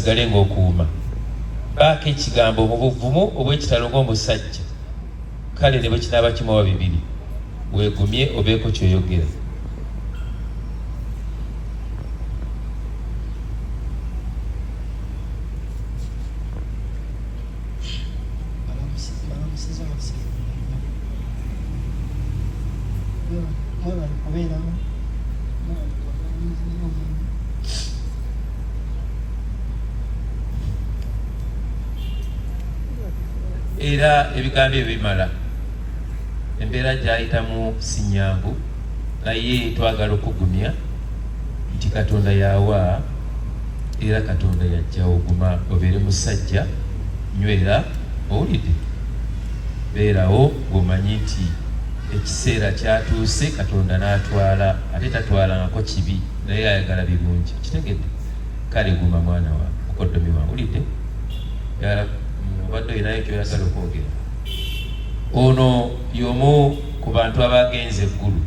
Osigale ng'okuuma. Baako ekigambo mu buvumu obw'ekitalo ng'omusajja, kale ne bwe kinaaba kimu oba bibiri, weegumye obeeko ky'oyogera. Mbalamusiza abasibe mwebale kubeerawo, mwebale kwagala muzeeyi omulimu. Era ebigambo ebyo bimala. Embeera gy'ayitamu si nnyangu, naye twagala okukugumya nti Katonda y'awa era Katonda y'aggyawo. Guma obeere musajja, nywera, owulidde? Beerawo ng'omanyi nti ekiseera kyatuuse Katonda n'atwala, ate tatwalangako kibi, naye ayagala birungi. Okitegedde? Kale guma mwana wa mukoddomi wange, owulidde? Njagala obadde olinayo ky'oyagala okwogera. Ono y'omu ku bantu abagenze eggulu.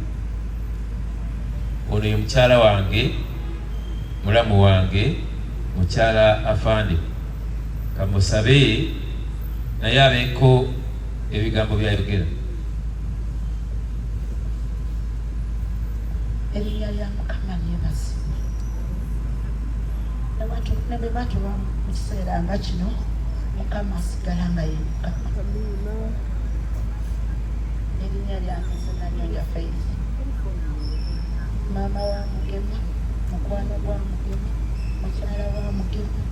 Ono ye mukyala wange, mulamu wange, mukyala Afande. Kamusabe naye abeeko ebigambo by'ayogera. Erinnya lya Mukama lyebazibwe. Ne bwe batuba mu kiseera nga kino, Mukama asigala nga ye Mukama. Erinnya lyange nze Nanyonja Faith, maama wa Mugema, mukwano gwa Mugema, mukyala wa Mugema,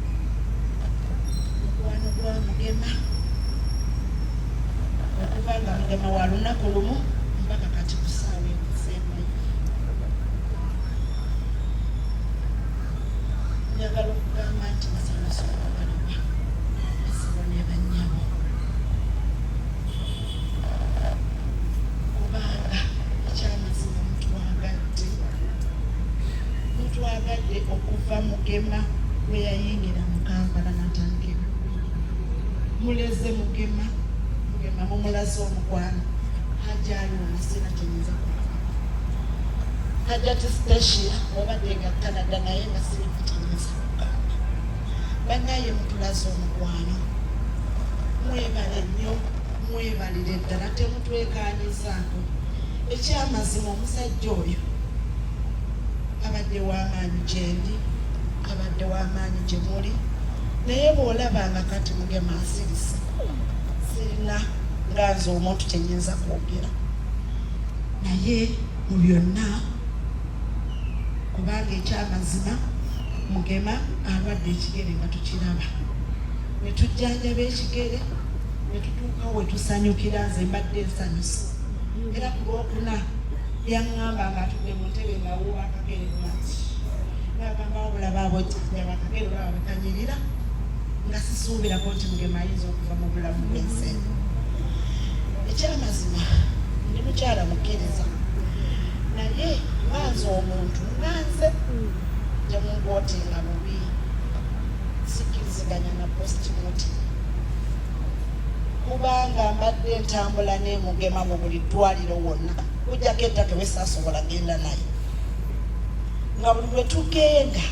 mukwano gwa Mugema okuva nga Mugema wa lunaku lumu mpaka kati ku ssaawa eno esembayo. Njagala okugamba nti nsanyuse okubalaba bassebo ne bannyabo, kubanga ekyamazima mutwagadde, mutwagadde okuva Mugema lwe yayingira mu Kampala n'atandika eby'okwerinda. Muleze Mugema, Mugema mumulaze omukwano, Hajji ali wano sirina kye nnyinza kugamba. Hajjati Stacia obadde nga Canada naye nga sirina kye nnyinza kugamba. Bannaye mutulaze omukwano, mwebale nnyo, mwebalire ddala, temutwekaanyizaako. Ekyamazima omusajja oyo abadde w'amaanyi gyendi, abadde w'amaanyi gye muli, naye bw'olaba nga kati Mugema asirise, sirina nga nze omuntu kye nnyinza kwogera. Naye mu byonna, kubanga ekyamazima Mugema alwadde ekigere nga tukiraba, ne tujjanjaba ekigere ne tutuuka we tusanyukira. Nze mbadde nsanyuse, era ku Lwokuna yaŋŋamba ng'atudde mu ntebe ng'awuuba akagere bw'ati, ng'agamba wabula baaba ojjanjaba akagere olaba bwe kanyirira, nga sisuubirako nti Mugema ayinza okuva mu bulamu bw'ensi eno. Ekyamazima ndi mukyala mukkiriza, naye nga nze omuntu nga nze temunkwotinga bubi, sikkiriziganya na postmortem, kubanga mbadde ntambula ne Mugema mu buli ddwaliro wonna, kujjako ettaka we saasobola genda naye, nga buli lwe tugenda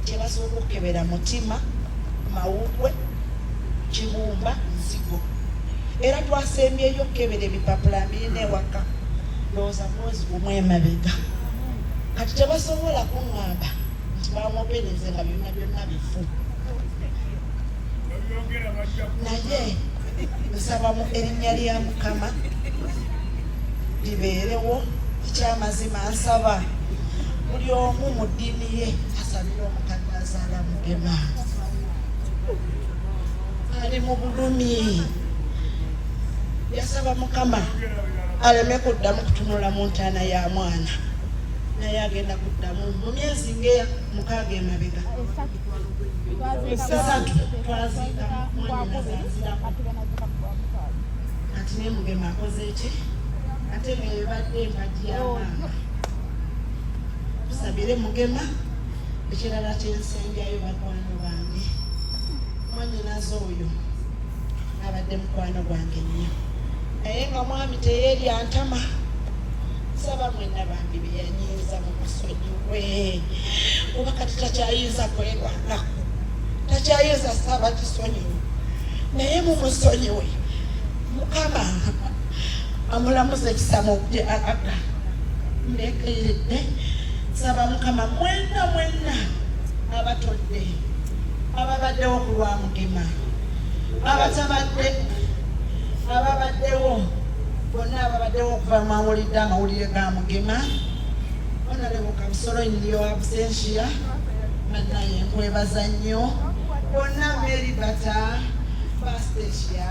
kye basooka okukebera mutima, mawuggwe, kibumba, nzigo. Era twasembyeyo okukebera ebipapula mbirina ewaka, ndowooza mwezi gumu emabega. Kati tebasobola kuŋŋamba nti bamwopeninze nga byonna byonna bifu. Naye nsaba mu erinnya lya Mukama libeerewo. Ekyamazima nsaba buli omu mu ddiini ye asabire omukadde azaala Mugema, ali mu bulumi. Yasaba Mukama aleme kuddamu kutunula mu ntaana ya mwana, naye agenda kuddamu mu myezi ng'eya 6 emabega, 3 twaziika mwannyinaze azirako. Kati naye Mugema akoze ki ate nga ebadde empagi ya maama? Tusabire Mugema. Ekirala kyensembyayo, bakwano bange, mwannyinaze oyo abadde mukwano gwange nnyo, naye nga mwami teyeerya ntama. Nsaba mwenna bambi beyanyiiza mumusonyiwe, kuba kati takyayinza kwerwanako. Takyayinza saba kisonyiwo, naye mumusonyiwe. Mukama amulamuza ekisa mubye aga mbegayiridde, nsaba Mukama mwenna mwenna abatodde, ababaddewo ku lwa Mugema, abatabadde, ababaddewo bonna, ababaddewo okuva mwawulidde amawulire ga Mugema. Honorable Kabusolo, in your absentia, bannaye nkwebaza nnyo bonna, Mary Bata, Pastesia,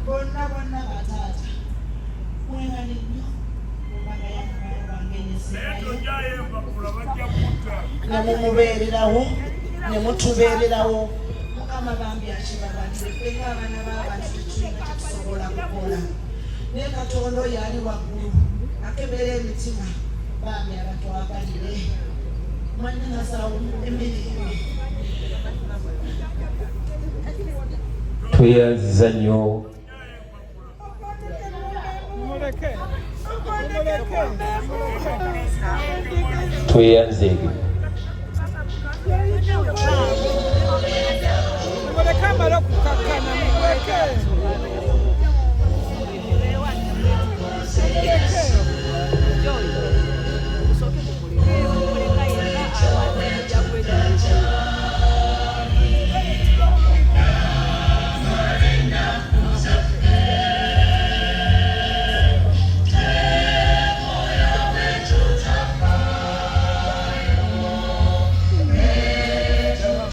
bonna bonna, bataata, mwebale nnyo embaga ya muganda wange nesingayo ne mumubeererawo ne mutubeererawo. Mukama bambi akibabalire. Ffe ng'abaana b'abantu tetulina kyetusobola kukola, naye Katonda oyo ali waggulu akebera emitima bambi abatwagalire. Mwanyinazawo emirembe. Tweyanziza nnyo. Tweyanzeege.